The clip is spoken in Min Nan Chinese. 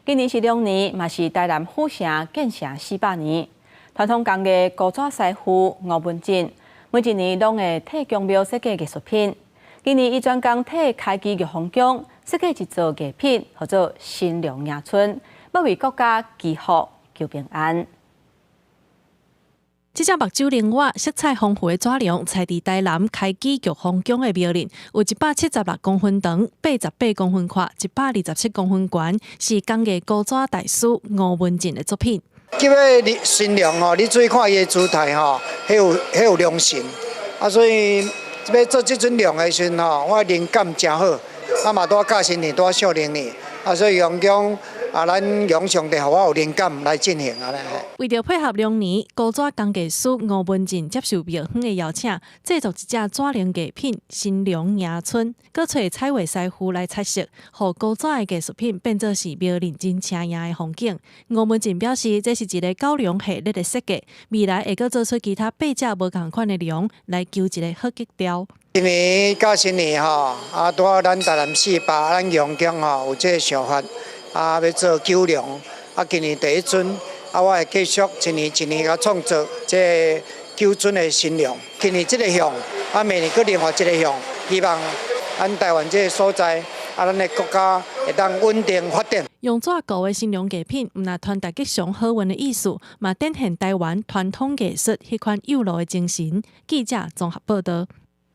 今年是龍年，嘛是台南府城建城400年。傳統工藝高紙師傅吳文進，每一年攏會替宮廟設計藝術品。今年伊專工替開基玉皇宮設計一座藝品，號做新龍迎春，欲為國家祈福求平安。這隻目睭靈活、色彩豐富的紙龍，採佇台南開基玉皇宮的廟內，有176公分長、88公分闊、127公分懸，是工藝高紙大師吳文進的作品。這个新龍吼，你注意看伊的姿態吼，彼有彼有龍神，啊，所以欲做這尊龍的時陣吼，我靈感誠好，啊嘛拄仔甲新年，拄仔小龍年，啊，所以用講。啊，咱用上帝予我有靈感來進行按呢。為著配合龍年，高紙工藝師吳文進接受廟方的邀請，製作一隻紙龍藝品“新龍迎春”，閣揣彩畫師傅來彩色，予高紙的藝術品變做是廟內真青艷的風景。吳文進表示，這是一个九龍系列的設計，未來會閣做出其他八隻無仝款的龍，來求一个好吉調。今年甲新年吼，啊，拄好咱台南400，咱陽宮吼有這个想法。啊，欲做九龍，啊，今年第一尊，啊，我會繼續一年一年共創作這九尊的神龍。今年這个項，啊，明年閣另外一个項，希望咱台灣這个所在，啊，咱的國家會當穩定發展。用紙糊的神龍藝品，毋但傳達吉祥好運的意思，嘛展現台灣傳統藝術彼款幼路的精神。記者綜合報導。